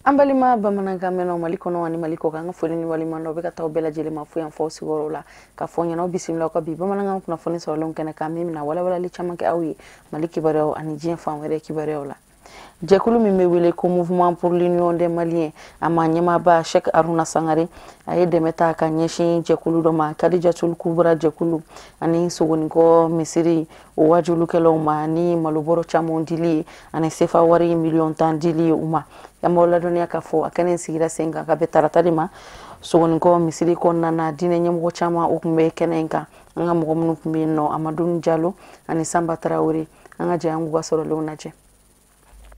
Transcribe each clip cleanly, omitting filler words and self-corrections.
An balima bamanankan mɛnnaw Mali kɔnɔ ani Mali kɔ kan, an ka foli ni waleɲuman dɔn bɛ ka taa bɛɛ lajɛlen ma fo yan fɔ sigiyɔrɔ la, ka fɔ ɲɛna bisimila ka bi bamanankan kunnafoni sɔrɔlenw kɛnɛ kan, min bɛna walawalali caman kɛ aw ye Mali kibaruyaw ani diɲɛ fan wɛrɛ kibaruyaw la. Jɛkulu min bɛ wele ko Mouvement pour l'Union des Maliens, a ma ɲɛmaaba Cheikh Haruna Sangare, a ye dɛmɛ ta ka ɲɛsin jɛkulu dɔ ma, Kadijatul Kubra jɛkulu ani Sogonikɔ misiri o wajulikɛlaw ma, ni malobɔrɔ caman dili ye ani sefa wari miliyɔn 10 dili ye u ma. An b'aw ladɔnniya k'a fɔ a kɛnɛ sigira sen kan ka bɛn tarata de ma Sogonikɔ misiri kɔnɔna na. Diinɛ ɲɛmɔgɔ caman o tun bɛ kɛnɛ in kan. An ka mɔgɔ minnu tun bɛ yen nɔ, Amadu Jalo ani Sanba Tarawele, an ka jɛ an k'u ka sɔrɔlenw lajɛ.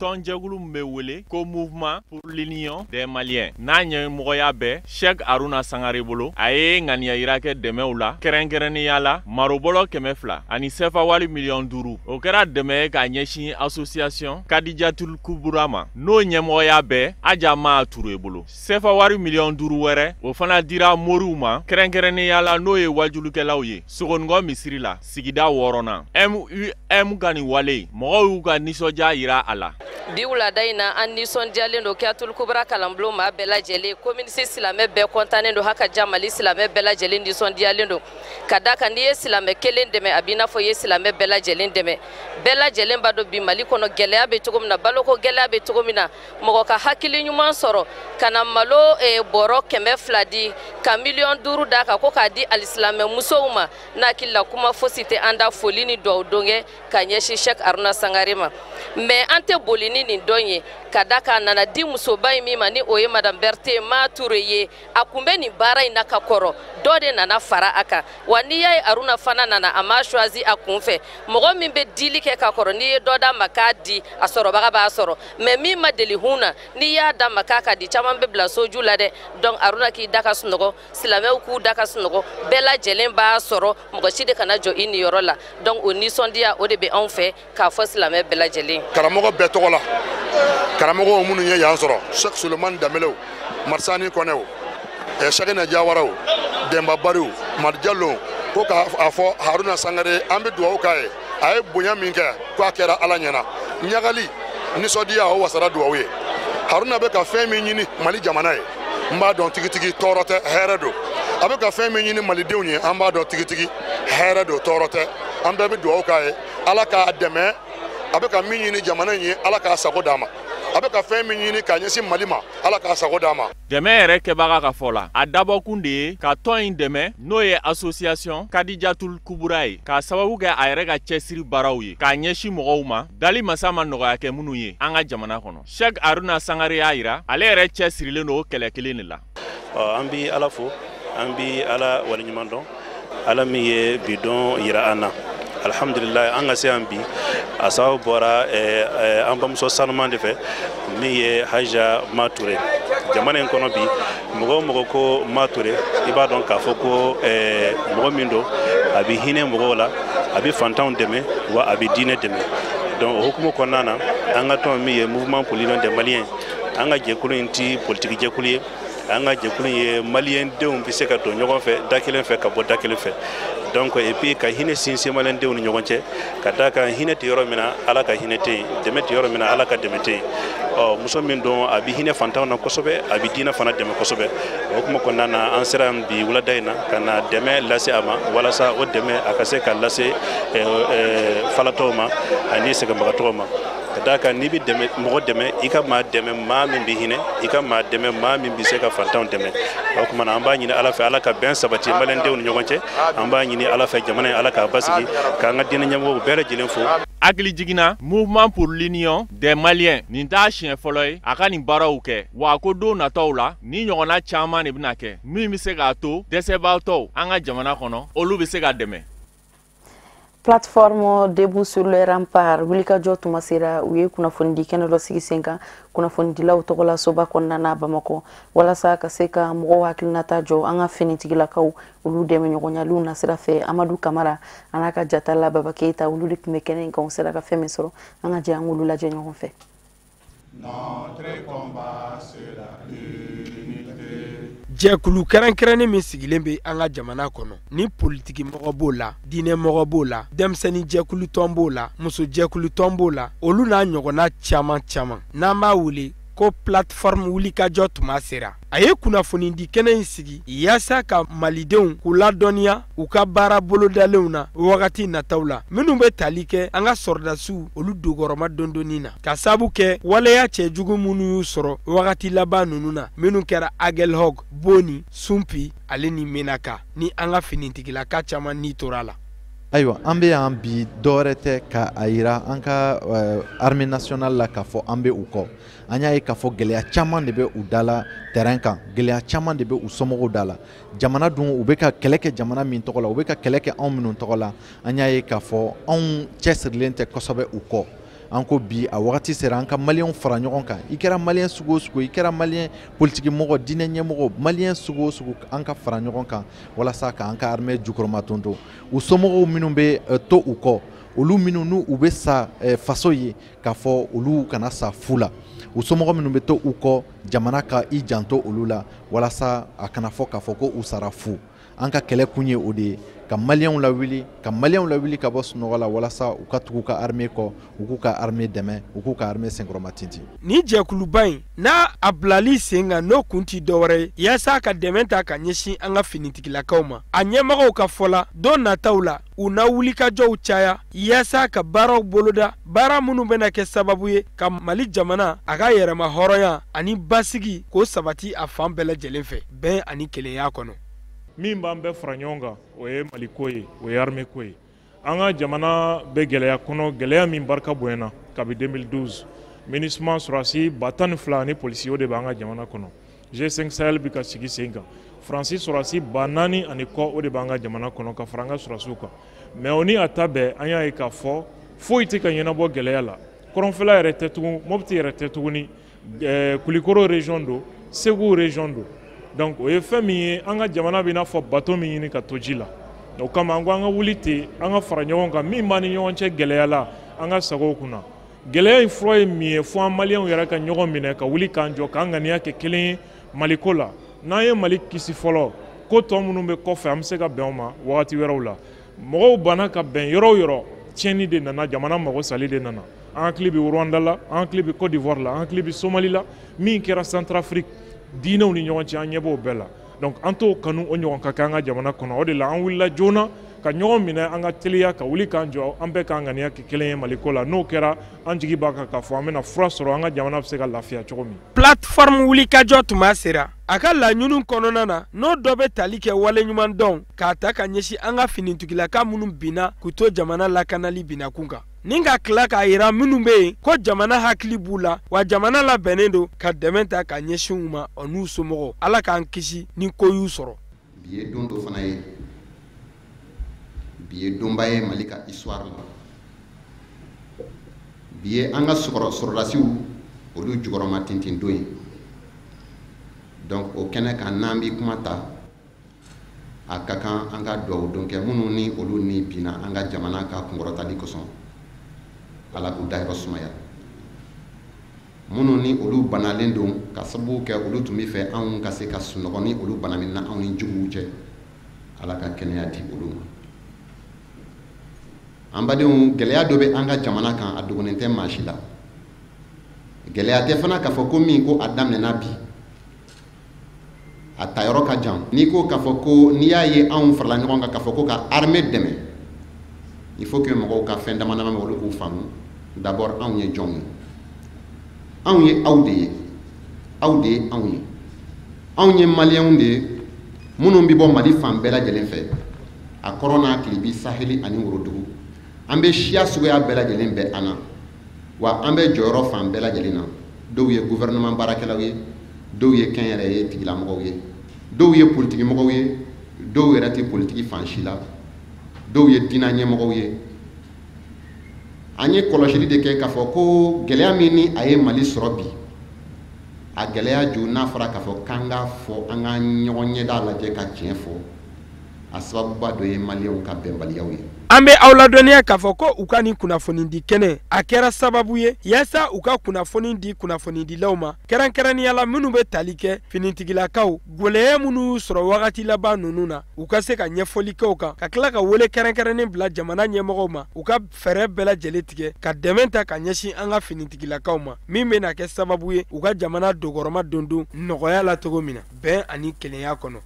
Tɔnjɛkulu min bɛ wele ko Mouvement pour l'Union des Maliens, n'a ɲɛmɔgɔya bɛ Cheikh Haruna Sangare bolo, a ye ŋaniya yira kɛ dɛmɛw la, kɛrɛnkɛrɛnnenya la marobɔlɔ 200 ani sɛfa wari miliyɔn 5. O kɛra dɛmɛ ye k'a ɲɛsin association Kadijatul Kubura ma, n'o ɲɛmɔgɔya bɛ Aja Maa Ture bolo. Sɛfa wari miliyɔn 5 wɛrɛ, o fana dira moriw ma, kɛrɛnkɛrɛnnenya la n'o ye wajulikɛlaw ye Sogonikɔ misiri la, sigida wɔɔrɔnan. MUM ka nin wale, mɔgɔw y'u ka nisɔndiya yira a la. Bi wulada in na, an nisɔndiyalen don. Kiyatul Kubra kalanbulon maa bɛɛ lajɛlen, commune silamɛ bɛɛ kɔntannen don. Haka ja Mali silamɛ bɛɛ lajɛlen nisɔndiyalen don, ka da kan n'i ye silamɛ kelen dɛmɛ, a b'i n'a fɔ i ye silamɛ bɛɛ lajɛlen dɛmɛ. Bɛɛ lajɛlen b'a dɔn bi Mali kɔnɔ gɛlɛya bɛ cogo min na, baloko gɛlɛya bɛ cogo min na. Mɔgɔ ka hakili ɲuman sɔrɔ ka na malo bɔrɔ 200 di, ka miliyɔn 5 d'a kan ko k'a di alisilamɛ musow ma, n'a hakili la kuma fosi tɛ an da foli ni duwawu don kɛ ka ɲɛsin Cheikh Haruna Sangare ma. Mais an tɛ boli ni nin dɔn ye, ka da kan a nana di musoba in min ma, ni o ye madame Berthe Ma Toure ye. A kun bɛ nin baara in na ka kɔrɔ, dɔ de nana fara a kan. Wa n'i y'a ye Haruna fana nana, a ma choisi a kun fɛ. Mɔgɔ min bɛ dili kɛ ka kɔrɔ, n'i ye dɔ d'a ma k'a di, a sɔrɔbaga b'a sɔrɔ. Mais min ma deli hun na, n'i y'a d'a ma k'a ka di, caman bɛ bila soju la dɛ. Donc Haruna k'i da ka sunɔgɔ, silamɛw k'u da ka sunɔgɔ, bɛɛ lajɛlen b'a sɔrɔ, mɔgɔ si de kana jɔ i niyɔrɔ la. Donc o nisɔndiya o de bɛ anw fɛ k'a fɔ silamɛ bɛɛ lajɛlen. Karamɔgɔ bɛɛ tɔgɔ la, karamɔgɔw minnu ye yan sɔrɔ, Cheikh Sulemani Danbɛlɛw, Marisani Kɔnɛw, Sakina Jawaraw, Denba Bariw, Madi Jalo, ko k'a fɔ Haruna Sangare, an bɛ dugawu k'a ye. A ye bonya min kɛ, k'a kɛra Ala ɲɛna. Ɲagali nisɔndiya o wasara dugawu ye. Haruna bɛ ka fɛn min ɲini Mali jamana ye, n b'a dɔn tigitigi tɔɔrɔ tɛ, hɛrɛ don. A bɛ ka fɛn min ɲini malidenw ye, an b'a dɔn tigitigi hɛrɛ don, tɔɔrɔ tɛ. An bɛɛ bɛ dugawu k'a ye, Ala k'a dɛmɛ. A bɛ ka min ɲini jamana in ye, Ala k'a sago d'a ma. A bɛ ka fɛn min ɲini k'a ɲɛsin Mali ma, Ala k'a sago d'a ma. Dɛmɛ yɛrɛ kɛbaga ka fɔ la, a dabɔkun de ye ka tɔn in dɛmɛ, n'o ye association Kadijatul Kubura ye, k'a sababu kɛ a yɛrɛ ka cɛsiri baaraw ye k'a ɲɛsin mɔgɔw ma dali masa ma nɔgɔya kɛ minnu ye an ka jamana kɔnɔ. Cheikh Haruna Sangare y'a yira ale yɛrɛ cɛsirilen don o kɛlɛ kelen de la. An bi Ala fo, an bi Ala waleɲuman dɔn, Ala min ye bi don yira an na. Alhamdulilayi, an ka se yan bi, a sababu bɔra an bamuso sanuman de fɛ, min ye Haja Ma Ture. Jamana in kɔnɔ bi, mɔgɔ o mɔgɔ ko Ma Ture, i b'a dɔn k'a fɔ ko mɔgɔ min don, a bɛ hinɛ mɔgɔw la, a bɛ fantanw dɛmɛ, wa a bɛ diinɛ dɛmɛ. Donc o hukumu kɔnɔna na, an ka tɔn min ye Mouvement pour l'Union des Maliens, an ka jɛkulu in ti politiki jɛkulu ye. An ka jɛkulu ye maliyɛndenw bɛ se ka don ɲɔgɔn fɛ da kelen fɛ, ka bɔ da kelen fɛ. Donc et puis ka hinɛ sinsin maliyɛndenw ni ɲɔgɔn cɛ, ka d'a kan hinɛ tɛ yɔrɔ min na, Ala ka hinɛ tɛ yen. Dɛmɛ tɛ yɔrɔ min na, Ala ka dɛmɛ tɛ yen. Ɔ muso min don, a bɛ hinɛ fantanw na kosɛbɛ, a bɛ diinɛ fana dɛmɛ kosɛbɛ. O hukumu kɔnɔna na, an sera yan bi wulada in na ka na dɛmɛ lase a ma, walasa o dɛmɛ a ka se ka lase falatɔw ma ani sɛgɛnbagatɔw ma. Ka d'a kan n'i bɛ dɛmɛ, mɔgɔ dɛmɛ, i ka maa dɛmɛ maa min bɛ hinɛ, i ka maa dɛmɛ maa min bɛ se ka fantanw dɛmɛ. O tuma na, an b'a ɲini Ala fɛ, Ala ka bɛn sabati maliyɛndenw ni ɲɔgɔn cɛ. An b'a ɲini Ala fɛ, jamana in, Ala k'a basigi, k'an ka diinɛ ɲɛmɔgɔw bɛɛ lajɛlen fo. Hakili jiginna, Mouvement pour l'Union des Maliens, nin t'a siɲɛ fɔlɔ ye a ka nin baaraw kɛ, wa a ko don nataw la, ni ɲɔgɔnna caman de bɛna kɛ min bɛ se k'a to dɛsɛbaatɔw an ka jamana kɔnɔ, olu bɛ se ka dɛmɛ. Plateforme Debout sur les Remparts, wulikajɔ tuma sera, u ye kunnafonidi kɛnɛ dɔ sigi sen kan kunnafonidilaw tɔgɔla soba kɔnɔna na Bamakɔ, walasa ka se ka mɔgɔw hakilinata jɔ an ka finitigilakaw olu dɛmɛ ɲɔgɔnyaliw nasira fɛ. Amadu Kamara a n'a ka jatala Baba Keyita, olu de tun bɛ kɛnɛ in kan. U sera ka fɛn min sɔrɔ, an ka jɛ an k'olu lajɛ ɲɔgɔn fɛ. Notre combat, c'est la unité. Jɛkulu kɛrɛnkɛrɛnnen min sigilen bɛ an ka jamana kɔnɔ, ni politiki mɔgɔ b'o la, diinɛ mɔgɔ b'o la, denmisɛnnin jɛkulu tɔn b'o la, muso jɛkulu tɔn b'o la, olu n'a ɲɔgɔnna caman caman, n'an b'a wele ko plateforme wulikajɔ tuma sera. A ye kunnafonidi kɛnɛ in sigi yaasa ka malidenw k'u ladɔnniya u ka baara bolodalenw na wagati nataw la, minnu bɛ tali kɛ an ka sɔrɔdasiw olu dogɔrɔma dondonni na, ka sabu kɛ waleya cɛjugu minnu y'u sɔrɔ wagati laban ninnu na, minnu kɛra Aguelhok, Boni, Sunpi ale ni Menaka, ni an ka finitigilaka caman ni tora la. Ayiwa, an bɛ yan bi, dɔwɛrɛ tɛ ka a yira an ka armée nationale la k'a fɔ an bɛ u kɔ. An y'a ye k'a fɔ gɛlɛya caman de bɛ u da la terrain kan, gɛlɛya caman de bɛ u somɔgɔw da la. Jamana dun, u bɛ ka kɛlɛ kɛ jamana min tɔgɔ la, u bɛ ka kɛlɛ kɛ anw minnu tɔgɔ la, an y'a ye k'a fɔ anw cɛsirilen tɛ kosɛbɛ u kɔ. An ko bi, a wagati sera an ka maliyɛnw fara ɲɔgɔn kan. I kɛra maliyɛn sugu o sugu, i kɛra maliyɛn politiki mɔgɔ, diinɛ ɲɛmɔgɔ, maliyɛn sugu o sugu, an ka fara ɲɔgɔn kan walasa k'an ka armée jukɔrɔma tonton. U somɔgɔw minnu bɛ to u kɔ, olu minnu n'u u bɛ sa faso ye, k'a fɔ olu kana sa fu la. U somɔgɔ minnu bɛ to u kɔ, jamana ka i janto olu la walasa a kana fɔ k'a fɔ ko u sara fu. An ka kɛlɛ kun ye o de ye, ka maliyɛnw lawuli, ka maliyɛnw lawuli ka bɔ sunɔgɔ la, walasa u ka tugu u ka armée kɔ, u k'u ka armée dɛmɛ, u k'u ka armée senkɔrɔma tintin. Ni jɛkuluba in n'a a bilali sen kan, n'o kun ti dɔwɛrɛ ye yaasa ka dɛmɛ ta ka ɲɛsin an ka finitigilakaw ma. A ɲɛmɔgɔw ka fɔ la, don nataw la, u na wulikajɔw caya yaasa ka baaraw boloda, baara minnu bɛna kɛ sababu ye ka Mali jamana a ka yɛrɛma hɔrɔnya ani basigi k'o sabati a fan bɛɛ lajɛlen fɛ, bɛn ani kelenya kɔnɔ. Min b'an bɛɛ fara ɲɔgɔn kan, o ye Mali ko ye, o ye armée ko ye. An ka jamana bɛ gɛlɛya kɔnɔ, gɛlɛya min barika bonyana kabi 2012. MINUSMA sɔrɔdasi 12,000 ani polisi, o de b'an ka jamana kɔnɔ. G5 Sahel bɛ ka sigi sen kan. Faransi sɔrɔdasi 4,000 ani kɔ, o de b'an ka jamana kɔnɔ ka fara an ka sɔrɔdasiw kan. Mais o ni a ta bɛɛ, an y'a ye k'a fɔ foyi tɛ ka ɲɛnabɔ gɛlɛya la. Kɔrɔnfɛla yɛrɛ tɛ tugun, Mopti yɛrɛ tɛ tuguni, Kulikoro région don, Segu région don. Donc o ye fɛn min ye, an ka jamana bɛ i n'a fɔ bateau min ɲini ka to ji la. O kama an ko an ka wuli ten, an ka fara ɲɔgɔn kan. Min b'an ni ɲɔgɔn cɛ gɛlɛya la, an ka sago o kunna. Gɛlɛya in fura ye min ye, fo an maliyɛnw yɛrɛ ka ɲɔgɔn minɛ, ka wuli k'an jɔ, k'an ŋaniya kɛ kelen ye Maliko la. N'an ye Mali kisi fɔlɔ, ko tɔ minnu bɛ kɔfɛ, an bɛ se ka bɛn o ma wagati wɛrɛw la. Mɔgɔw banna ka bɛn yɔrɔ o yɔrɔ, tiɲɛni de nana, jamana mago sali de nana. An hakili bɛ Rwanda la, an hakili bɛ Côte d'Ivoire la, an hakili bɛ Somali la, min kɛra Centrafrique, diinɛw ni ɲɔgɔn cɛ, an ɲɛ b'o bɛɛ la. Donc an t'o kanu o ɲɔgɔn ka kɛ an ka jamana kɔnɔ. O de la an wulila joona ka ɲɔgɔn minɛ, an ka teliya ka wuli k'an jɔ, an bɛɛ k'an ŋaniya kɛ kelen ye Maliko la. N'o kɛra, an jigi b'a kan k'a fɔ an bɛna fura sɔrɔ, an ka jamana bɛ se ka lafiya cogo min. Plateforme wulikajɔ tuma sera. A ka laɲiniw kɔnɔna na, n'o dɔ bɛ tali kɛ waleɲuman dɔn k'a ta ka ɲɛsin an ka finitigilaka minnu binna k'u to jamana lakanali binakun kan, ni ka tila k'a yira minnu bɛ yen ko jamana hakili b'u la, wa jamana labɛnnen don ka dɛmɛ ta ka ɲɛsin u ma, o n'u somɔgɔw. Ala k'an kisi ni ko y'u sɔrɔ. Bi ye don dɔ fana ye, bi ye donba ye Mali ka histoire la. Bi ye an ka sɔrɔdasiw olu jukɔrɔma tintin don ye. Donc o kɛnɛ kan, n'an bi kuma ta, a ka kan an ka dugawu don kɛ minnu ni olu ni binna an ka jamana ka kunkɔrɔtali kosɔn, Ala k'u dayɔrɔ sumaya. Minnu ni olu banalen don ka sababu kɛ olu tun bɛ fɛ anw ka se ka sunɔgɔ, ni olu bana min na anw ni juguw cɛ, Ala ka kɛnɛya di olu ma. An badenw, gɛlɛya dɔ bɛ an ka jamana kan, a dogolen tɛ maa si la. Gɛlɛya tɛ fana k'a fɔ ko min ko a daminɛna bi, a ta yɔrɔ ka jan. N'i ko k'a fɔ ko n'i y'a ye anw farala ɲɔgɔn kan k'a fɔ ko ka armée dɛmɛ, il faut que mɔgɔw ka fɛn dama dama olu k'u faamu. D'abord, anw ye jɔnw ye? Anw ye aw de ye, aw de ye anw ye. Anw ye maliyɛnw de ye minnu bɛ bɔ Mali fan bɛɛ lajɛlen fɛ, a kɔrɔ n'a tilebi, saheli ani worodugu. An bɛ siya suguya bɛɛ lajɛlen bɛ an na, wa an bɛ jɔyɔrɔ fan bɛɛ lajɛlen na. Dɔw ye gouvernement baarakɛlaw ye, dɔw ye kɛnyɛrɛye tigilamɔgɔw ye, dɔw ye politikimɔgɔw ye, dɔw yɛrɛ tɛ politiki fan si la, dɔw ye diinɛ ɲɛmɔgɔw ye. An ye kɔlɔsili de kɛ k'a fɔ ko gɛlɛya min ni a ye Mali sɔrɔ bi, a gɛlɛya ju, n'a fɔra k'a fɔ k'an k'a fɔ, an ka ɲɔgɔn ɲɛda lajɛ ka tiɲɛ fɔ, a sababuba dɔ ye maliyɛnw ka bɛnbaliyaw ye. An bɛ aw ladɔnniya k'a fɔ ko u ka nin kunnafonidi kɛnɛ a kɛra sababu ye yaasa u ka kunnafoni di kunnafonidilaw ma, kɛrɛnkɛrɛnnenya la minnu bɛ tali kɛ finitigilakaw gɛlɛya minnu y'u sɔrɔ wagati laban ninnu na, u ka se ka ɲɛfɔli kɛ o kan, ka tila ka wele kɛrɛnkɛrɛnnen bila jamana ɲɛmɔgɔw ma, u ka fɛɛrɛ bɛɛ lajɛlen tigɛ ka dɛmɛ ta ka ɲɛsin an ka finitigilakaw ma, min bɛna kɛ sababu ye u ka jamana dogɔrɔma dondon nɔgɔya la cogo min na, bɛn ani kelenya kɔnɔ.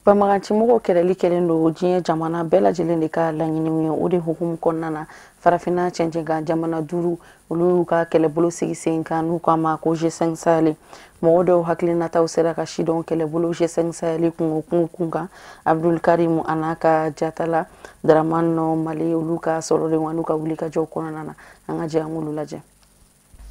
Banbagancimɔgɔw kɛlɛli kɛlen don diɲɛ jamana bɛɛ lajɛlen de ka laɲiniw ye. O de hukumu kɔnɔna na, farafinna cɛncɛnkan jamana 5 olu y'u ka kɛlɛbolo sigi sen kan n'u k'a ma ko G5 Sahel. Mɔgɔ dɔw hakilinataw sera ka sidɔn kɛlɛbolo G5 Sahel kungo kun kan. Abdul Karim a n'a ka jatala Dramane Mali olu ka sɔrɔlenw an'u ka wulikajɔw kɔnɔna na, an ka jɛ an k'olu lajɛ.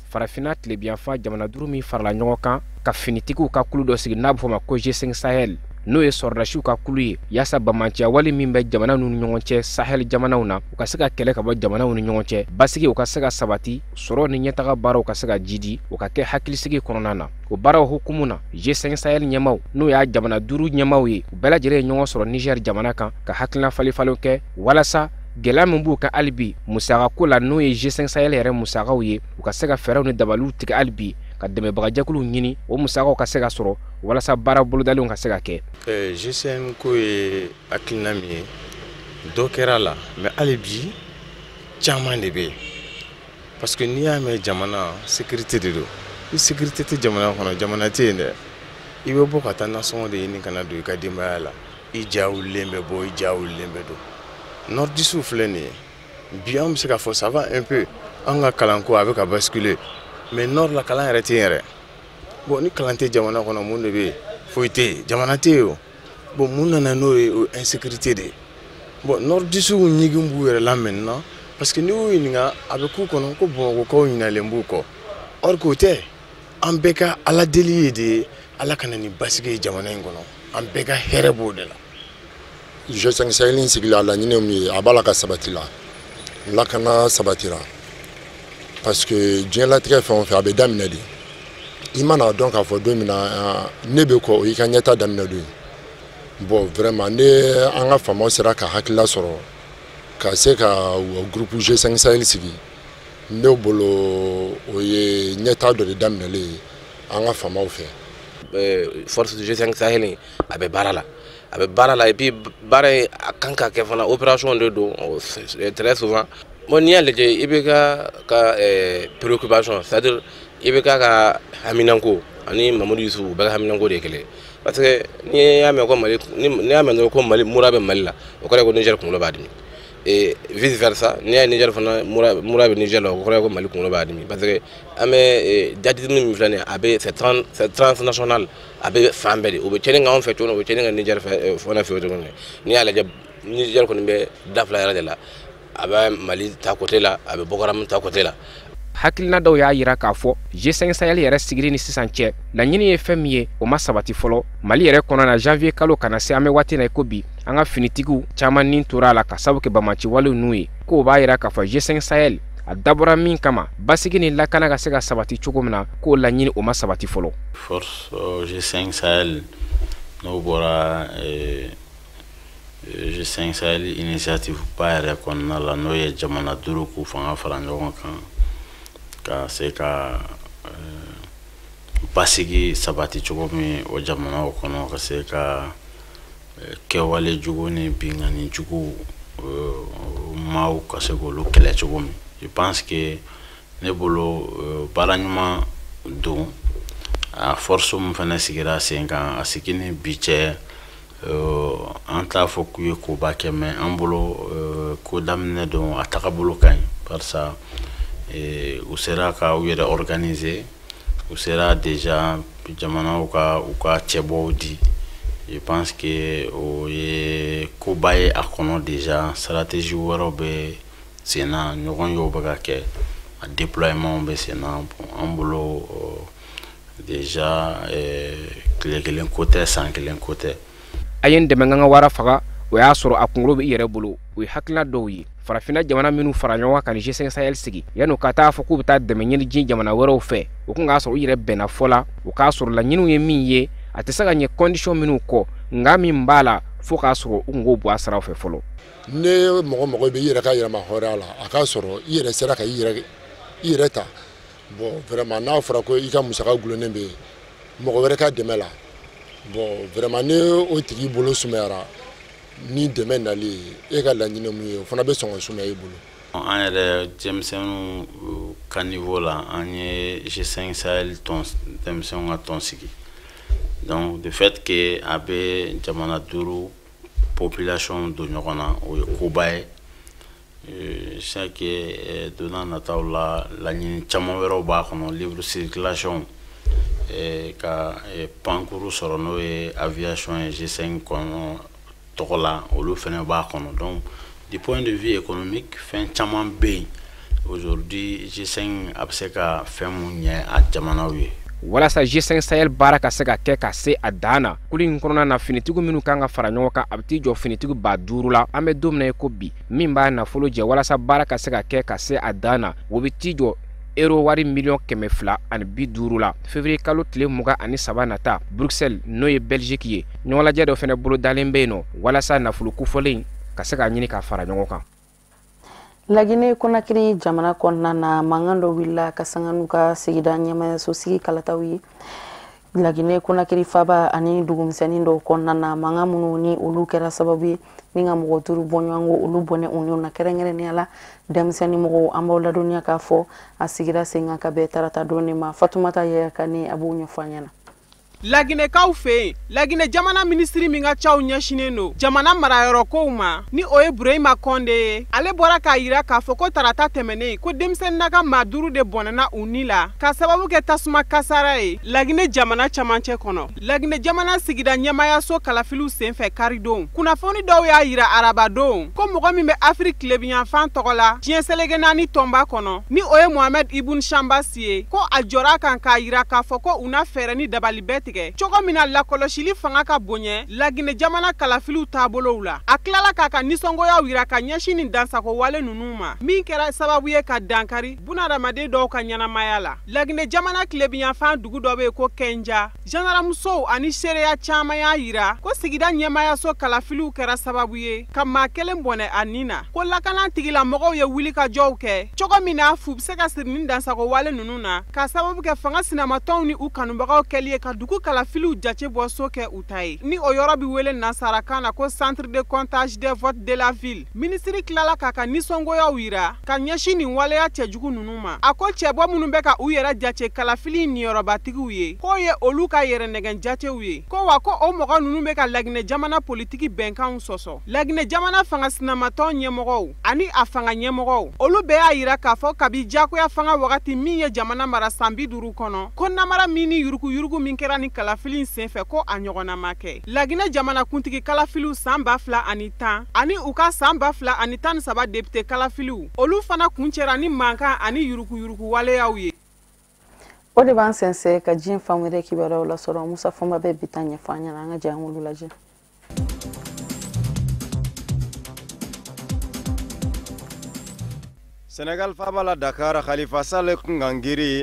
Farafinna tilebiyanfa jamana 5 min farala ɲɔgɔn kan ka finitigiw ka kulu dɔ sigi n'a bɛ fɔ o ma ko G5 Sahel, n'o ye sɔrɔdasiw ka kulu ye, yaasa bamanciya wale min bɛ jamana ninnu ni ɲɔgɔn cɛ Sahel jamanaw na, u ka se ka kɛlɛ ka bɔ jamanaw ni ɲɔgɔn cɛ, basigi u ka se ka sabati, sɔrɔ ni ɲɛtaga baaraw ka se ka jidi, u ka kɛ hakilisigi kɔnɔna na. O baaraw hukumu na, G5 Sahel ɲɛmaw n'o y'a jamana 5 ɲɛmaw ye, u bɛɛ lajɛlen ye ɲɔgɔn sɔrɔ Niger jamana kan ka hakilina falenfalenw kɛ walasa gɛlɛya min b'u kan hali bi musakako la, n'o ye G5 Sahel yɛrɛ musakaw ye, u ka se ka fɛɛrɛw ni dabaliw tigɛ hali bi ka dɛmɛbagajɛkuluw ɲini, o musakaw ka se ka sɔrɔ walasa baara bolodalenw ka se ka kɛ. G5 ko ye hakilina min ye, dɔ kɛra la, mais hali bi caman de bɛ yen, parce que n'i y'a mɛn jamana sécurité de don, ni sécurité tɛ jamana kɔnɔ, jamana tɛ yen dɛ. I bɛ bɔ ka taa nasɔngɔ de ɲini ka na don i ka denbaya la, i ja wulilen bɛ bɔ, i ja wulilen bɛ don. Nordistes filɛ nin ye bi, an bɛ se k'a fɔ ça va un peu, an ka kalanko a bɛ ka basculer, mais nord la kalan yɛrɛ tɛ yen yɛrɛ. Bon, ni kalan tɛ jamana kɔnɔ, mun de bɛ yen? Foyi tɛ yen, jamana tɛ yen o. Bon, mun nana n'o ye? O insécurité de ye. Bon, nordistes ɲigin b'u yɛrɛ la maintenant, parce que n'i y'u ɲininka, a bɛ k'u kɔnɔ ko bamakɔkaw ɲinalen b'u kɔ, or que o tɛ. An bɛɛ ka ala deli ye de ye ala ka na ni basigi ye jamana in kɔnɔ, an bɛɛ ka hɛrɛ b'o de la. G5 Sahel in sigila, laɲini min ye, a b'a la ka sabati la, lakana sabatira, parce que diɲɛlatigɛ fɛn o fɛn a bɛ daminɛ de, i mana dɔn k'a fɔ don min na ne bɛ kɔ, o y'i ka ɲɛta daminɛ don ye. Bon, vraiment, ne an ka faamaw sera ka hakilila sɔrɔ ka se ka groupe G5 Sahel sigi, ne bolo o ye ɲɛta dɔ de daminɛlen ye an ka faamaw fɛ. Force G5 Sahel a bɛ baara la, a bɛ baara la, et puis baara in a kan ka kɛ fana, opération de don très souvent. Bon, n'i y'a lajɛ, i bɛ ka préoccupation, c'est à dire i bɛ ka haminanko ani Mamadu Yusufu, u bɛɛ ka haminanko de ye kelen, parce que n'i y'a mɛn ko Mali, n'i y'a mɛn dɔrɔn ko Mali mura bɛ Mali la, o kɔrɔ ye ko Niger kunkolo b'a dimi, et vice versa, n'i y'a ye Niger fana mura bɛ Niger la, o kɔrɔ ye ko Mali kunkolo b'a dimi, parce que an bɛ djihadisme min filɛ nin ye, a bɛ c'est transnational, a bɛ fan bɛɛ de, o bɛ tiɲɛni kɛ anw fɛ cogo min, o bɛ tiɲɛni kɛ Niger fɛ fana fɛ cogo min. N'i y'a lajɛ, Niger kɔni bɛ da fila yɛrɛ de la, a bɛ Mali ta côté la, a bɛ Boko Haram ta côté la. Hakilina dɔw y'a yira k'a fɔ G5 Sahel yɛrɛ sigili ni sisan cɛ, laɲini ye fɛn min ye, o ma sabati fɔlɔ Mali yɛrɛ kɔnɔ na. Janvier kalo kana se an bɛ waati na i ko bi, an ka finitigiw caman nin tora a la ka sababu kɛ bamaci walew n'u ye, k'o b'a yira k'a fɔ G5 Sahel a dabɔra min kama, basigi ni lakana ka se ka sabati cogo min na, k'o laɲini o ma sabati fɔlɔ. Force G5 Sahel n'o bɔra G5 Sahel initiative ba yɛrɛ kɔnɔna la, n'o ye jamana 5 k'u fanga fara ɲɔgɔn kan ka se ka basigi sabati cogo min o jamanaw kɔnɔ, ka se ka kɛwale jugu ni binkanni jugu maaw ka se k'olu kɛlɛ cogo min. Je pense que ne bolo baara ɲuman don. A force min fana sigira sen kan, a sigi ni bi cɛ, an t'a fɔ k'u ye koba kɛ, mais an bolo ko daminɛ don, a tagabolo ka ɲi, barisa u sera ka u yɛrɛ organiser, u sera déjà jamanaw ka u ka cɛbɔw di. Je pense que o ye koba ye a kɔnɔ. Déjà stratégie wɛrɛw bɛ sen na, ɲɔgɔn yew bɛ ka kɛ, a déploiement bɛ sen na. Bon, an bolo déjà tile kelen ko tɛ, san kelen ko tɛ. A ye n dɛmɛ n ka wara faga, o y'a sɔrɔ a kunkolo bɛ i yɛrɛ bolo. O ye hakilina dɔw ye. Farafinna jamana minnu fara ɲɔgɔn kan ka ni G5 Sahel sigi, yan'u ka taa fɔ k'u bɛ taa dɛmɛ ɲini diɲɛ jamana wɛrɛw fɛ, o kun k'a sɔrɔ u yɛrɛ bɛnna fɔ la, o k'a sɔrɔ laɲiniw ye min ye, a tɛ se ka ɲɛ condition minnu kɔ, nka min b'a la fo k'a sɔrɔ u kungo bɔ a siraw fɛ fɔlɔ. Ne mɔgɔ bɛ i yɛrɛ ka yɛlɛma hɔrɔnya la, a k'a sɔrɔ i yɛrɛ sera ka i yɛrɛ ta. Bon vraiment n'a fɔra ko i ka musaka gulonnen bɛ mɔgɔ wɛrɛ ka dɛmɛ la, bon vraiment ni o tigi bolo sumayara ni dɛmɛ nali ye, e ka laɲini mun ye, o fana bɛ sɔn ka sumaya i bolo. An yɛrɛ denmisɛnninw ka niveau la, an ye G5 Sahel tɔn denmisɛnw ka tɔn sigi. Donc de fait que a bɛ jamana 5 population don ɲɔgɔn na, o ye koba ye. C'est que don n'a nataw la, laɲini caman wɛrɛw b'a kɔnɔ, libre circulation, ka pankuru sɔrɔ n'o ye aviation ye G5 kɔnɔ tɔgɔ la, olu fɛnɛ b'a kɔnɔ. Donc du point de vue économique, fɛn caman bɛ yen aujourd'hui G5 a bɛ se ka fɛn mun ɲɛ a jamanaw ye. Walasa G5 Sahel baara ka se ka kɛ ka se a dan na, kulu in kɔnɔna na finitigiw minnu kan ka fara ɲɔgɔn kan, a bɛ t'i jɔ finitigi 5000 la. An bɛ don min na i ko bi, min b'a nafolo jɛ walasa baara ka se ka kɛ ka se a dan na, o bɛ t'i jɔ euro wari 250 millions la. Février kalo tile 23 nata, Bruxelles n'o ye Belgique ye, ɲɔgɔnlajɛ dɔ fana bolodalen bɛ yen nɔ walasa nafolo kofɔlen ka se ka ɲini ka fara ɲɔgɔn kan. Laginɛ Konakiri jamana kɔnɔna na, mankan dɔ wulila ka sanga n'u ka sigida ɲɛmayaso sigi kalataw ye. Laginɛ Konakiri faba ani dugumisɛnnin dɔw kɔnɔna na, mankan minnu ni olu kɛra sababu ye ni ka mɔgɔ 5 bɔɲɔgɔnko olu bɔnɛ u niw na, kɛrɛnkɛrɛnnenya la denmisɛnnin mɔgɔw. An b'aw ladɔnniya k'a fɔ a sigira sen kan ka bɛn tarata don de ma. Fatumata Yaya Kane a b'o ɲɛfɔ an ɲɛna. Laginɛkaw fɛ yen, Laginɛ jamana minisiri min ka caw ɲɛsinnen don jamana marayɔrɔ kow ma, ni o ye Burehima Kɔnde ye, ale bɔra k'a yira k'a fɔ ko tarata tɛmɛnen, ko denmisɛnnin ka maa 5 de bɔnɛna u ni la ka sababu kɛ tasuma kasara ye Laginɛ jamana camancɛ kɔnɔ, Laginɛ jamana sigida ɲɛmayaso kalafiliw senfɛ karidon. Kunnafoni dɔw y'a yira arabadon ko mɔgɔ min bɛ Afiriki tilebinyanfan tɔgɔ la diɲɛ seleke 4 tɔnba kɔnɔ, ni o ye Mohamɛd Ibun Shanbasi ye, ko a jɔra kan k'a yira k'a fɔ ko u na fɛɛrɛ ni dabali bɛɛ tigɛ cogo min na lakɔlɔsili fanga ka bonya Laginɛ jamana kalafiliw taabolow la. A tilala k'a ka nisɔngoyaw yira ka ɲɛsin nin dansago wale ninnu ma, min kɛra sababu ye ka dankari bunadamaden dɔw ka ɲɛnamaya la. Laginɛ jamana tilebinyanfan dugu dɔ bɛ yen ko Kɛnja, gendarmemusow ani seereya caman y'a yira ko sigida ɲɛmayaso kalafiliw kɛra sababu ye ka maa kelen bɔnɛ a nin na, ko lakana tigilamɔgɔw ye wulikajɔw kɛ cogo min na fu bɛ se ka siri nin dansago wale ninnu na, ka sababu kɛ fanga sinamatɔnw ni u kanubagaw kɛli ye ka dugu kalafiliw jate bɔ so kɛ u ta ye, ni o yɔrɔ bɛ wele nansarakan na ko centre de comptage des votes de la ville. Minisiri tilala k'a ka nisɔngoyaw yira ka ɲɛsin nin waleya cɛjugu ninnu ma. A ko cɛbɔ minnu bɛ ka u yɛrɛ jate kalafili niyɔrɔbatigiw ye, k'o ye olu ka yɛrɛ nɛgɛn jatew ye, ko wa ko o mɔgɔ ninnu bɛ ka Laginɛ jamana politiki bɛnkanw sɔsɔ. Laginɛ jamana fanga sinamatɔn ɲɛmɔgɔw ani a fanga ɲɛmɔgɔw, olu bɛɛ y'a yira k'a fɔ kabi diyagoya fanga wagati min ye jamana mara san 50 kɔnɔ, ko namara min ni yuruguyurugu min kɛra ni kalafili in senfɛ, ko a ɲɔgɔnna ma kɛ. Laginɛ jamana kuntigi kalafiliw san 2010 ani u ka san 2013 député kalafiliw, olu fana kuncɛra ni mankan ani yuruguyurugu waleyaw ye. O de b'an sɛnsɛn ka diɲɛ fan wɛrɛ kibaruyaw lasɔrɔ. Musa Fɔnba bɛ bi ta ɲɛfɔ an ɲɛna, an ka jɛ an k'olu lajɛ. Senegal faaba la Dakar, Khalifa Sall kunkan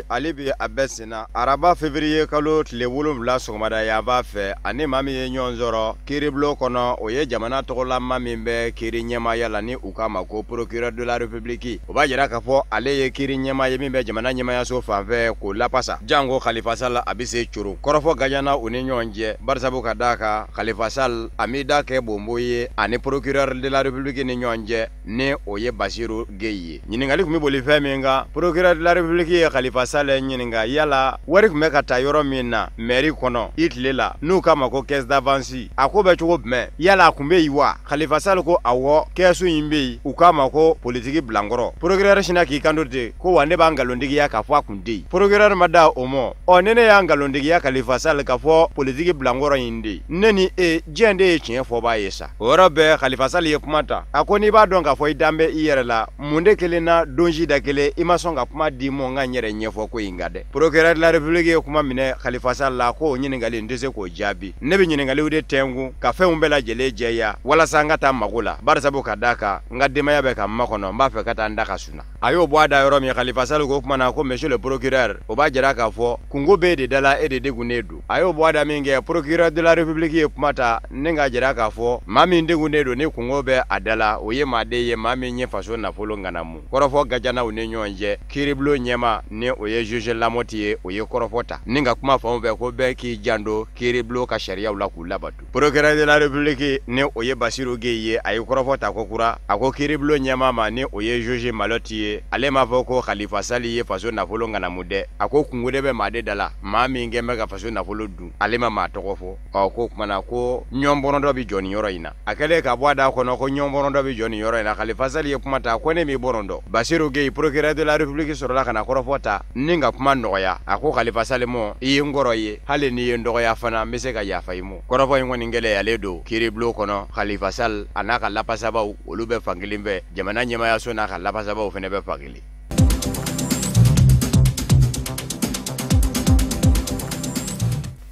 ale bi a bɛɛ senna araba février kalo tile 7 sɔgɔmada yanfan fɛ. Ani maa min ye ɲɔgɔn sɔrɔ kiiribulon kɔnɔ, o ye jamana tɔgɔlama min bɛ kiiri ɲɛmaaya la, ni u k'a ma ko procureur de la République. O b'a jira k'a fɔ ale ye kiiri ɲɛmaa ye min bɛ jamana ɲɛmayaso fanfɛ k'o lapasa. Janko Khalifa Sall a bɛ se coro kɔrɔfɔ gajana u ni ɲɔgɔn cɛ, barisabu ka d'a kan Khalifa Sall a m'i da kɛ bonbo ye ani procureur de la République ni ɲɔgɔn cɛ, ni o ye Basiru Gueye ye. Ɲininkali tun bɛ boli fɛn min kan, procureur de la République ye Khalifa Sall ɲininka yala wari tun bɛ ka taa yɔrɔ min na mairie kɔnɔ i tile la, n'u k'a ma ko caisse d'avance, a ko bɛ cogo jumɛn, yala a tun bɛ yen wa? Khalifa Sall ko awɔ, caisse in bɛ yen, u k'a ma ko politiki bilankɔrɔ. Procureur sinna k'i kanto ten ko wa ne b'a nkalontigiya k'a fɔ a kun tɛ yen. Procureur ma da o ma. Ɔ ni ne y'a nkalontigiya Khalifa Sall k'a fɔ politiki bilankɔrɔ in de, ne ni e diɲɛ de ye tiɲɛ fɔbaa ye sa. O yɔrɔ bɛɛ Khalifa Sall ye kuma ta, a ko n'i b'a dɔn k'a k'a fɔ i dan bɛ i yɛrɛ la, mun de kelen na donji da kelen i ma sɔn ka kuma di mɔ n ka n yɛrɛ ɲɛfɔ ko in kan dɛ. Procureur de la République ye kuma minɛ Khalifa Sall la k'o ɲininkali n tɛ se k'o jaabi, ne bɛ ɲininkaliw de tɛnku ka fɛnw bɛɛ lajɛlen jɛya walasa n ka taa mago la, barisabu ka d'a kan n ka denbaya bɛ ka n makɔnɔ, n b'a fɛ ka taa n da ka suna. A y'o bɔ a da yɔrɔ min, Khalifa Sall ko kuma na ko monsieur le procureur, o b'a jira k'a fɔ kunko b'e de da la, e de degunnen don. A y'o bɔ a da min kɛ, procureur de la République ye kuma ta ni k'a jira k'a fɔ maa min degunnen don ni kunko bɛ a da la, o ye maaden ye maa min ye faso nafolo ŋanamu. Kɔrɔfɔ gajanaw ni ɲɔgɔn cɛ, kiiribulon ɲɛmaa ni o ye juge Lamɔti ye, o ye kɔrɔfɔ ta ni ka kuma fanw fɛ ko bɛɛ k'i janto kiiribulon ka sariyaw la k'u labato. Procureur de la République ni o ye Basiru Gueye ye, a ye kɔrɔfɔ ta ko kura, a ko kiiribulon ɲɛmaa ma ni o ye juge Malɔti ye, ale m'a fɔ ko Khalifa Sall ye faso nafolo ŋanamu dɛ, a ko kunko de bɛ maa de da la, maa min kɛn bɛ ka faso nafolo dun, ale ma maa tɔgɔ fɔ. Ɔ ko kumana ko ɲɔnbɔrɔndɔ bɛ jɔ nin yɔrɔ in na. A kɛlen ka bɔ a da kɔnɔ ko ɲɔnbɔrɔndɔ bɛ jɔ nin yɔrɔ in na, Khalifa Sall ye kuma ta ko ne m'i bɔrɔndɔ. Basiru Gueye procureur de la République sɔrɔla ka na kɔrɔfɔ ta ni ka kuma nɔgɔya, a ko Khalifa Sall mɔ i ye n kɔrɔ ye, hali n'i ye n dɔgɔya fana n bɛ se ka yafa i mɔ. Kɔrɔfɔ in kɔni gɛlɛyalen don kiiribulon kɔnɔ, Khalifa Sall a n'a ka lapasabaw olu bɛ fankelen fɛ, jamana ɲɛmaayaso n'a ka lapasabaw fana bɛ fankelen.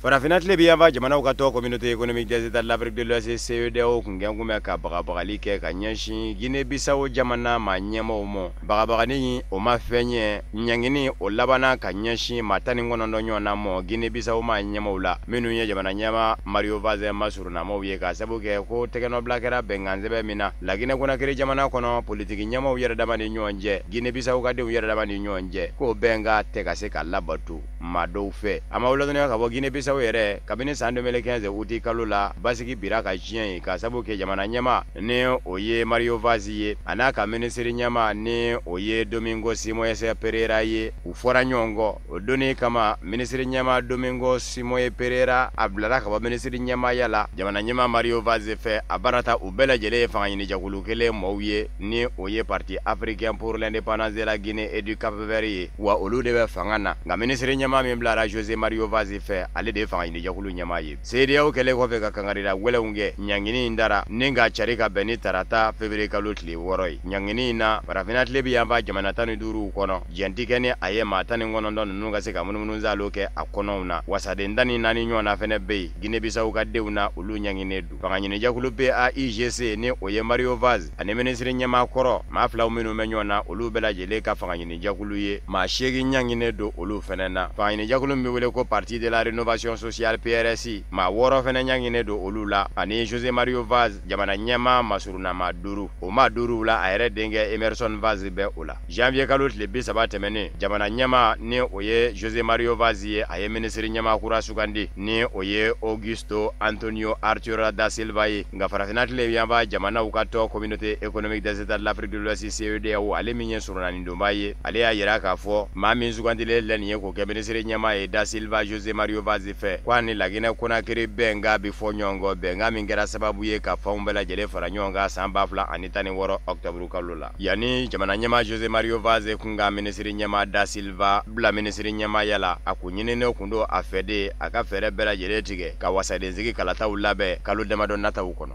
Farafinna tile bi yanfan jamanaw ka tɔn communauté économique des États de l'Afrique de l'Ouest CEDEAO kun kɛn kun bɛ ka bagabagali kɛ ka ɲɛsin Guinée Bissau jamana maa ɲɛmaaw ma. Bagabagali o ma fɛn ɲɛ, ɲangini o labanna ka ɲɛsin maa 19 ɲɔgɔnna ma Guinée Bissau maa ɲɛmaaw la, minnu ye jamana ɲɛmaa Mario Vaz masurunnamaw ye, k'a sababu kɛ ko tɛgɛnɔbila kɛra bɛnkansɛbɛn min na Laginɛ Conakry jamana kɔnɔ politiki ɲɛmaaw yɛrɛ dama ni ɲɔgɔn cɛ, Guinée Bissau ka denw yɛrɛ dama ni ɲɔgɔn cɛ, k'o bɛnkan tɛ ka se ka labato maa dɔw fɛ. A ma ladɔnniya ka bɔ Guinée Bissau yɛrɛ kabini san 2015 uti kalo la, basigi bira ka tiɲɛ ye k'a sababu kɛ jamana ɲɛmaa ni o ye Mario Vaz ye, a n'a ka minisiri ɲɛmaa ni o ye Domingo Simoes Pereira ye, u fɔra ɲɔgɔn kɔ. O donni kama minisiri ɲɛmaa Domingo Simoes Pereira a bilara ka bɔ minisiri ɲɛmaaya la jamana ɲɛmaa Mario Vaz fɛ. A baara ta u bɛɛ lajɛlen ye fanga ɲinijɛkulu kelen maaw ye ni o ye Parti africain pour l'indépendance de la Guinée et du Cap-Vert ye, wa olu de bɛ fanga na. Nka minisiri ɲɛmaa min bilara José Mario Vaz fɛ, ale de ye fanga ɲinijɛkulu ɲɛmaa ye. CEDEAO kɛlen kɔfɛ ka kangarida gɛlɛnw kɛ, ɲangini in dara ni ka cari ka bɛn ni tarata février kalo tile 6 ye. Ɲangini in na, farafinna tile bi yanfan jamana 15 kɔnɔ, jɛn ti kɛ ni a ye maa 19 ninnu ka se ka munumunusaalo kɛ a kɔnɔw na. Wasaden 14 ɲɔgɔnna fɛnɛ bɛ yen Guinée Bissau ka denw na, olu ɲanginen don. Fanga ɲinijɛkulu PAIGC ni o ye Mario Vaz ani minisiri ɲɛmaa kɔrɔ maa filaw minnu bɛ ɲɔgɔn na, olu bɛɛ lajɛlen ka fanga ɲinijɛkulu ye, maa 8 ɲanginen don olu fɛnɛ na. Fanga ɲinijɛkulu min bɛ wele ko Parti de la Rénovation sociale PRSI, maa 6 fɛnɛ ɲanginen don olu la, ani José Mario Vaz jamana ɲɛmaa masurunnama 5, o maa 5 la a yɛrɛ denkɛ Emerson Vaz bɛ o la. Janvier kalo tile 30 tɛmɛnen, jamana ɲɛmaa ni o ye José Mario Vaz ye, a ye minisiri ɲɛmaa kura sugandi ni o ye Augusto Antonio Arturo da Silva ye. Nka farafinna tile yanfan jamanaw ka tɔn communauté économique des États de l'Afrique de l'Ouest CEDEAO, ale min ye surunanidonba ye, ale y'a yira k'a fɔ maa min sugandilen la nin ye k'o kɛ minisiri ɲɛmaa ye da Silva José Mario Vaz fɛ, ko a ni Laginɛ Conakry bɛnkan bɛ fɔ ɲɔgɔn kɔ, bɛnkan min kɛra sababu ye ka fanw bɛɛ lajɛlen fara ɲɔgɔn kan san 2016 octobre kalo la. Yanni jamana ɲɛmaa José Mario Vaz kun ka minisiri ɲɛmaa da Silva bila minisiri ɲɛmaaya la, a kun ɲininen kun don a fɛ de a ka fɛɛrɛ bɛɛ lajɛlen tigɛ ka wasadensigi kalataw labɛn kalo damadɔ nataw kɔnɔ.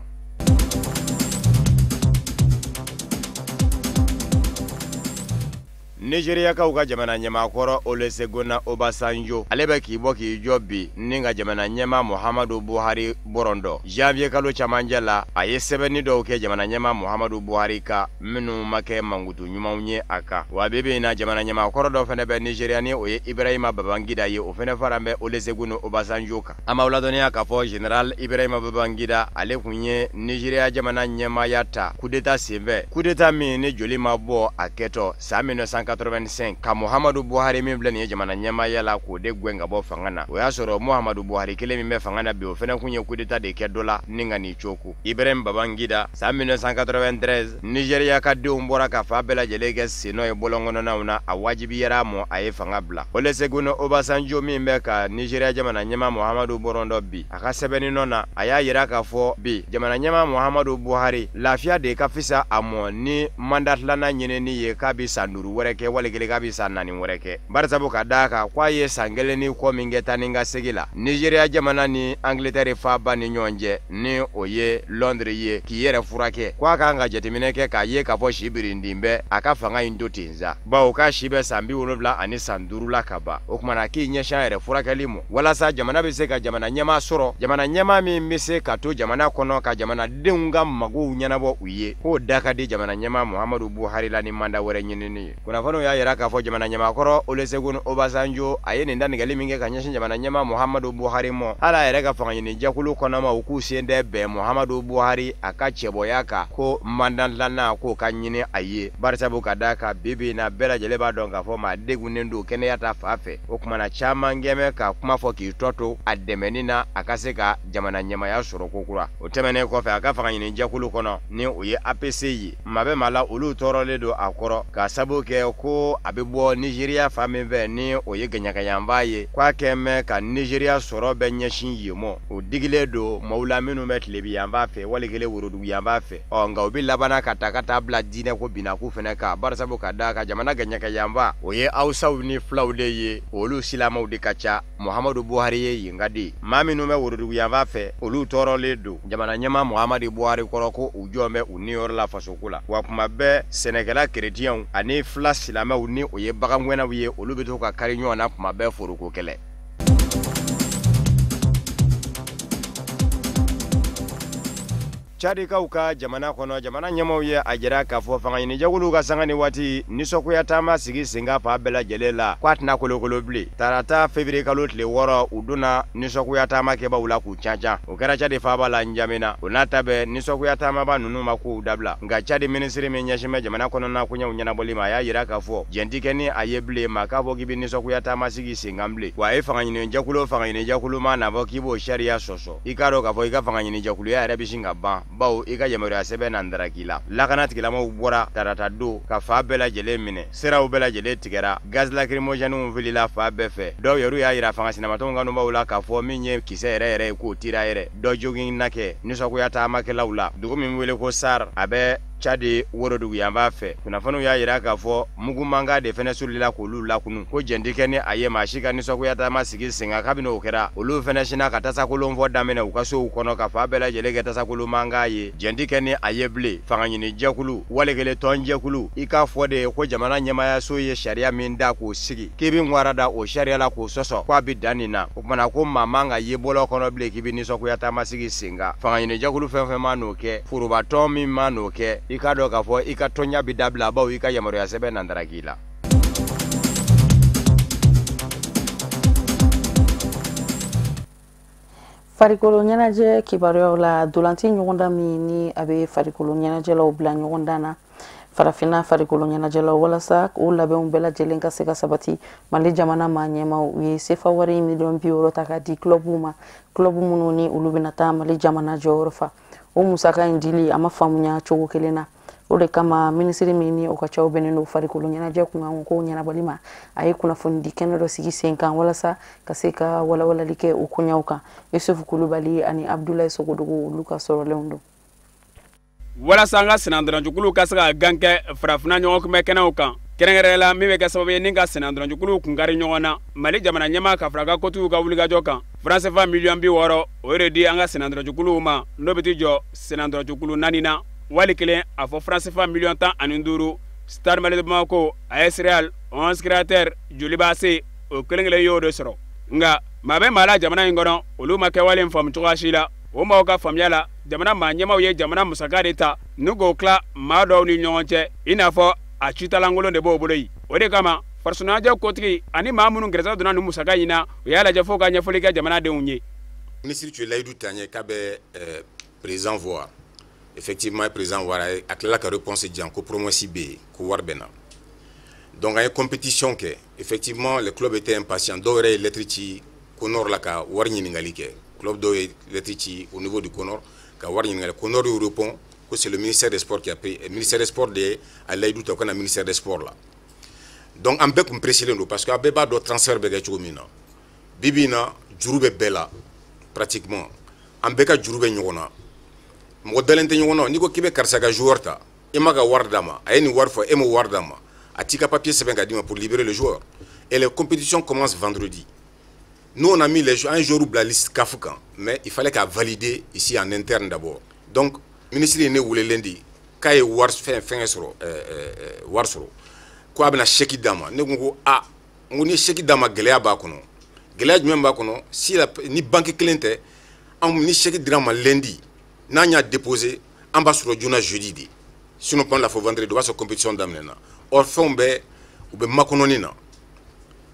Nigériakaw ka jamana ɲɛmaakɔrɔ Olusegun Obasanjo, ale bɛ k'i bɔ k'i jɔ bi ni ka jamana ɲɛmaa Muhammadu Buhari bɔrɔndɔ. Janvier kalo camancɛ la, a ye sɛbɛnni dɔw kɛ jamana ɲɛmaa Muhammadu Buhari kan minnu ma kɛ mankutu ɲumanw ye a kan. Wa bi bi in na, jamana ɲɛmaakɔrɔ dɔ fana bɛ Nigéria ni o ye Ibrahima Babangida ye, o fana fara bɛ Olusegun Obasanjo kan. An b'aw ladɔnniya k'a fɔ général Ibrahima Babangida, ale kun ye Nigéria jamana ɲɛmaaya ta coup d'état senfɛ, coup d'état min ni joli ma bɔ a kɛtɔ san 1985 ka Muhammadu Buhari min filɛ nin ye jamana ɲɛmaaya la k'o de gɛn ka bɔ fanga na. O y'a sɔrɔ Muhammadu Buhari kelen min bɛ fanga na bi, o fana kun ye coup d'état de kɛ dɔ la ni ka nin cogo. Ibrahim Babangida san 1993 Nigéria ka denw bɔra ka fa bɛɛ lajɛlen kɛ sennɔ ye bɔlɔnkɔnɔnaw na, a wajibiyara a mɔ a ye fanga bila. Olusegun Obasanjo min bɛ ka Nigéria jamana ɲɛmaa Muhammadu bɔrɔndɔ bi, a ka sɛbɛnni nɔ na, a y'a yira k'a fɔ bi jamana ɲɛmaa Muhammadu Buhari lafiya de ka fisa a mɔ ni mandat filanan ɲinini ye k'a bɛ san 5 wɛrɛ kɛ kɛ wali kelen k'a bɛ san 4 wɛrɛ kɛ, barisabu ka d'a kan k'a ye san 1 ni kɔ min kɛ taa ni ka segin la Nigéria jamana ni Angleterre faaba ni ɲɔgɔn cɛ, ni o ye Londres ye, k'i yɛrɛ furakɛ, k'a kan ka jateminɛ kɛ k'a ye k'a fɔ si birindin bɛ a ka fanga in to ten sa, bawo k'a si bɛ san 70 ani san 5 la ka ban. O kumana k'i ɲɛsin a yɛrɛ furakɛli ma walasa jamana bɛ se ka jamana ɲɛmaa sɔrɔ, jamana ɲɛmaa min bɛ se ka to jamana kɔnɔ ka jamanadenw ka magow ɲɛnabɔ u ye, k'o da ka di jamana ɲɛmaa Muhammadu Buhari la ni manda wɛrɛ ɲinini ye. Kunnafoniw y'a yira k'a fɔ jamana ɲɛmaakɔrɔ Olusegun Obasanjo a ye nin dantigɛli min kɛ ka ɲɛsin jamana ɲɛmaa Muhammadu Buhari ma, hali a yɛrɛ ka fangaɲini jɛkulu kɔnɔma u k'u sen tɛ bɛn Muhammadu Buhari a ka cɛbɔya kan ko manda filanan k'o ka ɲini a ye, barisabu ka d'a kan bi bi in na bɛɛ lajɛlen b'a dɔn k'a fɔ maa degunnen don kɛnɛya ta fan fɛ. O kumana caman gɛmɛ ka kuma fɔ k'i tɔ to a dɛmɛni na a ka se ka jamana ɲɛmaaya sɔrɔ kokura. O tɛmɛnen kɔfɛ a ka fangaɲini jɛkulu kɔnɔ ni o ye APC ye, maa bɛ maa la olu tɔɔrɔlen don a kɔrɔ k'a sababu kɛ ko a bɛ bɔ Nigéria fan min fɛ ni o ye gaɲagaɲanba ye, k'a kɛn bɛ ka Nigéria sɔrɔ bɛɛ ɲɛsin yen mɔ, o digilen don maaw la minnu bɛ tilebiyanfan fɛ wali kelen woroduguyanfan fɛ. Ɔ nka u bɛ labanna ka taa ka taa bila diinɛ ko binako fɛnɛ kan, barisabu ka d'a kan jamana gaɲagaɲanba o ye Hausaw ni filaw de ye, olu silamɛw de ka ca. Muhammadu Buhari ye yen ka di maa minnu bɛ woroduguyanfan fɛ olu tɔɔrɔlen don jamana ɲɛmaa Muhammadu Buhari kɔrɔ ko u jɔn bɛ u niyɔrɔ la fasoko la. Wa kuma bɛɛ sɛnɛkɛla kerecɛnw ani fila silamɛw ni o ye bagangɛnnaw ye, olu bɛ to ka kari ɲɔgɔn na kuma bɛɛ foroko kɛlɛ. Cadikaw ka jamana kɔnɔ, jamana ɲɛmaaw ye a jira k'a fɔ fangaɲinijɛkuluw ka sanga ni waati nisɔngoya taama sigi sen kan fan bɛɛ lajɛlen la, k'a tɛna kolokolo bilen. Tarata février kalo tile 6 u donna nisɔngoya taama kɛbaaw la k'u cancan. O kɛra Cadi faaba la Njamena. O n'a ta bɛɛ nisɔngoya taamaba ninnu ma kow dabila, nka Cadi minisiri min ɲɛsin bɛ jamana kɔnɔna koɲɛw ɲɛnabɔli ma, a y'a jira k'a fɔ jɛn ti kɛ ni a ye bilen maa k'a fɔ k'i bɛ nisɔngoya taama sigi sen kan bilen. Wa a ye fangaɲinijɛkulu ma n'a fɔ k'i b'o sariya sɔsɔ, i k'a dɔn k'a fɔ i ka fangaɲinijɛkuluya yɛrɛ bɛ sin ka ban, bawo i ka yamaruya sɛbɛn na ndaraki la. Lakana tigilamɔgɔw bɔra tarata don ka fa bɛɛ lajɛlen minɛ, siraw bɛɛ lajɛlen tigɛra, gaz lacrymogène filila fa bɛɛ fɛ. Dɔw yɛrɛ y'a yira fanga sinamatɔnw kanubaw la k'a fɔ min ye kisɛ yɛrɛ yɛrɛ ye k'o tira yɛrɛ. Dɔ jogin na kɛ nisɔngoya taamakɛlaw la dugu min wele ko Sar, a bɛ Cadi woroduguyanfan fɛ. Kunnafoniw y'a yira k'a fɔ mugu mankan de fɛnɛ sulila k'olu lakunu, ko jɛn ti kɛ ni a ye maa si ka nisɔngoya taama sigi sen kan. Kabini o kɛra, olu fɛnɛ sinna ka tasakolon fɔ daminɛ u ka sow kɔnɔ ka fan bɛɛ lajɛlen kɛ tasakolon mankan ye. Jɛn ti kɛ ni a ye bilen fangaɲinijɛkulu wali kelen tɔnjɛkulu, i k'a fɔ de ko jamana ɲɛmaayaso ye sariya min da k'o sigi, k'i bɛ ŋwara da o sariya la k'o sɔsɔ, k'a bɛ dan nin na. O kumana ko maa man ka ye bɔlɔ kɔnɔ bilen k'i bɛ nisɔngoya taama sigi sen kan. Fangaɲinijɛkulu fɛn fɛn ma n'o kɛ, forobatɔn min ma n'o kɛ, i k'a dɔn k'a fɔ i ka tɔnɲa bɛ dabila, bawo i ka yamaruya sɛbɛn nandara k'i la. Farikolo ɲɛnajɛ kibaruyaw la, dolanci ɲɔgɔndan min ni a bɛ farikolo ɲɛnajɛlaw bila ɲɔgɔndan na farafinna farikolo ɲɛnajɛlaw, walasa o labɛnw bɛɛ lajɛlen ka se ka sabati, Mali jamana maa ɲɛmaaw u ye sefa wari miliyɔn 60 ta ka di club ma, club minnu ni olu bɛna taa Mali jamana jɔyɔrɔ fa. O musaka in dili a ma faamuya cogo kelen na. O de kama minisiri min ni o ka caw bɛnnen don farikolo ɲɛnajɛ kunkan ko ɲɛnabɔli ma, a ye kunnafoni di kɛnɛ dɔ sigi sen kan walasa ka se ka walawalali kɛ o koɲɛw kan. Yusufu Kulubali ani Abdulayi Sogodogo olu ka sɔrɔlenw don. Walasa an ka sennantolajukuluw ka se ka gan kɛ farafinna ɲɔgɔnkunbɛn kɛnɛw kan, kɛrɛnkɛrɛnnenya la min bɛ kɛ sababu ye ni ka sennantolajukuluw kunkari ɲɔgɔn na, Mali jamana ɲɛmaa ka fara ka kotigiw ka wulikajɔ kan, franc CFA miliyɔn 60 o de di an ka sennantolajukuluw ma, n'o bɛ t'i jɔ sennantolajukulu 4 na, wali kelen a fɔ franc CFA miliyɔn 15, Stade Malien de Bamako, AS Real, 11 Créateurs, Joliba AC, o kelen kelen y'o de sɔrɔ. Nka maa bɛ maa la jamana in kɔnɔ, olu ma kɛwale in faamu cogoya si la. O maaw ka faamuya la, jamana maa ɲɛmaaw ye jamana musaka de ta n'u k'o tila maa dɔw ni ɲɔgɔn cɛ, i n'a fɔ a citalankolon de b'o bolo yen. O de kama farisumajɛ kotigi ani maa minnu gɛrɛsɛgɛ donna nin musaka in na, u y'a lajɛ fo ka ɲɛfɔli kɛ jamanadenw ye. Minisiri tun ye layidu ta n ye k'a bɛ président voir. Effectivement, président voir a tilala ka réponse di yan ko promesse bɛ yen, ko wari bɛ na. Donc an ye compétition kɛ. Effectivement, les clubs étaient impatients. Dɔw yɛrɛ ye lettre ci CONOR la ka wari ɲininkali kɛ. Club dɔw ye lettre ci au niveau du CONOR ka wari ɲininkali. CONOR y'u répond ko c'est le ministère des Sports qui a pris. Ministère des Sports de ye a layidu ta u ka na ministère des Sports la. Donc an bɛɛ kun pressé len don parce que a bɛɛ b'a dɔn transfert bɛ kɛ cogo min na. Bi bi in na juru bɛ bɛɛ la pratiquement. An bɛɛ ka juru bɛ ɲɔgɔn na. Mɔgɔ dalen tɛ ɲɔgɔn na. N'i ko k'i bɛ karisa ka joueur ta, e ma ka wari d'a ma, a ye nin wari fɔ, e m'o wari d'a ma. A t'i ka papier sɛbɛn ka d'i ma pour libérer le joueur. Et les compétitions commencent vendredi. Nous, on a mis les, un joueur bila liste CAF kan, mais il fallait k'a valider ici en interne d'abord. Donc ministre ye ne wele lundi k'a ye wari fɛn fɛngɛ sɔrɔ, wari sɔrɔ, ko a bɛna chèque d'a ma. Ne ko a n ko ni chèque d'a ma, gɛlɛya b'a kɔnɔ. Gɛlɛya jumɛn b'a kɔnɔ? Si la, ni banque kelen tɛ, anw ni chèque dira ma lundi, n'an y'a déposé, an b'a sɔrɔ joona jeudi de. Sinon pas la fɔ vendredi, o b'a sɔrɔ compétition daminɛna. Or fɛnw bɛɛ u bɛ makɔnɔni na,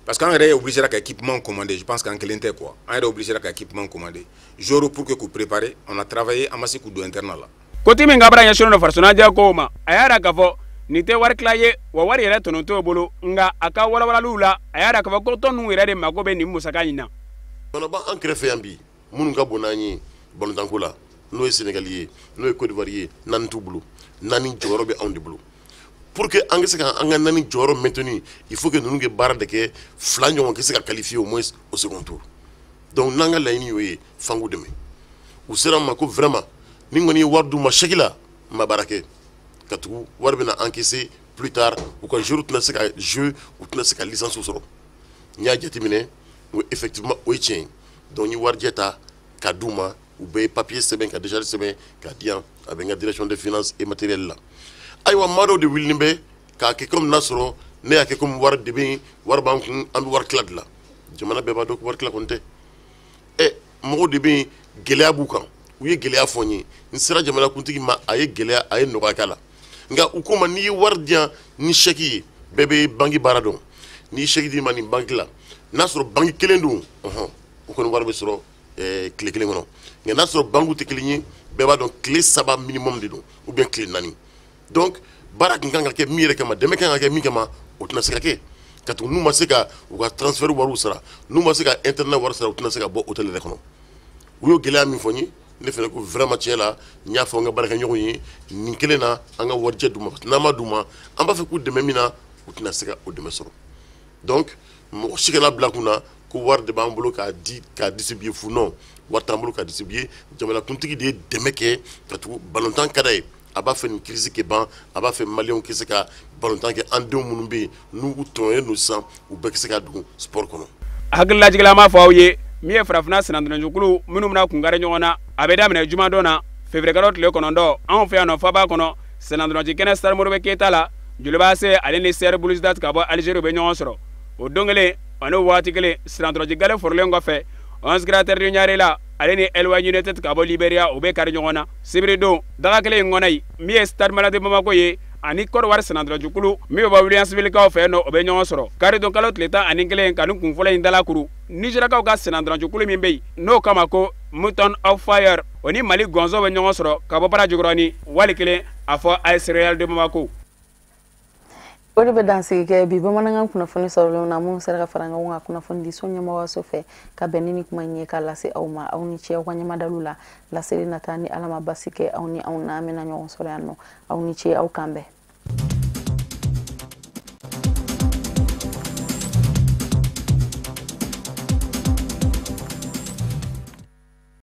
parce qu'an yɛrɛ est obligé ka équipement commander. Je pense qu'an kelen tɛ quoi, an yɛrɛ obligé ka équipement commander, joueur pour que k'u préparer. On a travaillé, an ma se k'u don internat la. Koti min ka baara ɲɛsinnen don farisonajɛ kow ma, a y'a yira k'a fɔ nin tɛ wari tila ye wa, wari yɛrɛ tɔnɔ t'o bolo. Nka a ka walawalaliw la, a y'a yira k'a fɔ ko tɔn ninnu yɛrɛ de mako bɛ nin musaka in na. Fana b'an kɛrɛfɛ yan bi, minnu ka bon n'an ye balontanko la, n'o ye Sénégal ye, n'o ye Côte d'Ivoire ye, naani t'u bolo. Naani jɔyɔrɔ bɛ anw de bolo. Pour que an ka se ka an ka naani jɔyɔrɔ maintenir, il faut que ninnu kɛ baara de kɛ, fila ɲɔgɔn ka se ka qualifier au moins au second tour. Donc n'an ka laɲini y'o ye, f'an k'u dɛmɛ. U sera an ma ko vraiment, ni n kɔni ye wari d'u ma chèque la, n ma baara kɛ, ka tugu wari bɛna encaisser plus tard, u ka joueur tɛna se ka jouer, u tɛna se ka licence sɔrɔ. N y'a jateminɛ, n ko effectivement o ye tiɲɛ ye. Donc n ye warijɛ ta k'a d'u ma. U bɛɛ ye papier sɛbɛn ka décharge sɛbɛn k'a di yan, a bɛ n ka direction des finances et matériel la. Ayiwa, maa dɔw de wulilen bɛ k'a kɛ komi n'a sɔrɔ ne y'a kɛ komi wari de bɛ yen, wari b'an kun, an bɛ wari tila de la. Jamana bɛɛ b'a dɔn ko wari tila kɔni tɛ. Ɛ, mɔgɔw de bɛ yen, gɛlɛya b'u kan, u ye gɛlɛya fɔ n ye. N sera jamanakuntigi ma, a ye gɛlɛya, a ye nɔgɔya k'a la. Nka u ko ma, n'i ye wari di yan ni chèque ye, bɛɛ bɛ banque baara dɔn, n'i ye chèque d'i ma nin banque la, n'a sɔrɔ banque kelen don, ɔhɔn, o kɔni wari bɛ sɔrɔ tile kelen kɔnɔ. Nka n'a sɔrɔ banque tɛ kelen ye, bɛɛ b'a dɔn tile 3 minimum de don, ou bien tile 4. Donc baara tun kan ka kɛ min yɛrɛ kama, dɛmɛ kan ka kɛ min kama, o tɛna se ka kɛ, ka tugu n'u ma se ka u ka transfert wariw sara, n'u ma se ka internat wari sara, u tɛna se ka bɔ hôtel yɛrɛ kɔnɔ. U y'o gɛlɛya min fɔ n ye, ne fana ko vraiment tiɲɛ la, n y'a fɔ n ka baarakɛɲɔgɔnw ye, nin kelen na, an ka warijɛ d'u ma. N'an ma d'u ma, an b'a fɛ k'u dɛmɛ min na, u tɛna se ka o dɛmɛ sɔrɔ. Donc mɔgɔ si kana bila kun na ko wari de b'an bolo k'a di, k'a distribuer fu. Non, wari t'an bolo k'a distribuer. Jamanakuntigi de ye dɛmɛ kɛ, ka tugu balontan ka d'a ye, a b'a fɛ nin crise kɛ ban, a b'a fɛ maliyɛnw ka se ka balontan kɛ. An denw minnu bɛ yen n'u tɔɲɔnen don sisan, u bɛɛ ka se ka don sport kɔnɔ. Hakililajigila m'a fɔ aw ye, min ye farafinna senatɔnjɛkulu minnu bɛna kunkari ɲɔgɔn na, a bɛ daminɛ jumadon na, février kalo tile 9, anw fɛ yan nɔ faba kɔnɔ, senatɔnji kɛnɛ stade Modibo Keyita la. Joliba AC ale ni CR Belouizdad ka bɔ Algérie bɛ ɲɔgɔn sɔrɔ o don kelen ani waati kelen. Senatɔnji gale forolen kɔfɛ, 11 Créateurs de Niarela ale ni Elwa United ka bɔ Libéria, o bɛ kari ɲɔgɔn na sibiridon daga kelen in kɔnɔ yen. Min ye Stade Malien de Bamako ye ani Côte d'Ivoire senatɔnjɛkulu min bɛ bɔ Williamsville fɛ yen nɔ, o bɛ ɲɔgɔn sɔrɔ karidon kalo tile 11 ka nin kun fɔlɔ in dalakuru. Nizeriyakaw ka senatɔnjɛkulu min bɛ yen n'o kama ko Mountain of Fire, o ni Mali gɔnzɔn bɛ ɲɔgɔn sɔrɔ ka bɔ bara jukɔrɔni wali kelen a fɔ AS Real de Bamako. O de bɛ dansigi kɛ bi bamanankan kunnafoni sɔrɔlenw na, minnu sera ka fara ɲɔgɔn kan kunnafoni di so ɲɛmɔgɔso fɛ ka bɛn ni kuma in ye k'a lase aw ma. Aw ni ce aw ka ɲɛmadalu la. Laseli nata, ni Ala ma basi kɛ aw ni anw na, an bɛna ɲɔgɔn sɔrɔ yan nɔ. Aw ni ce, aw kan bɛn.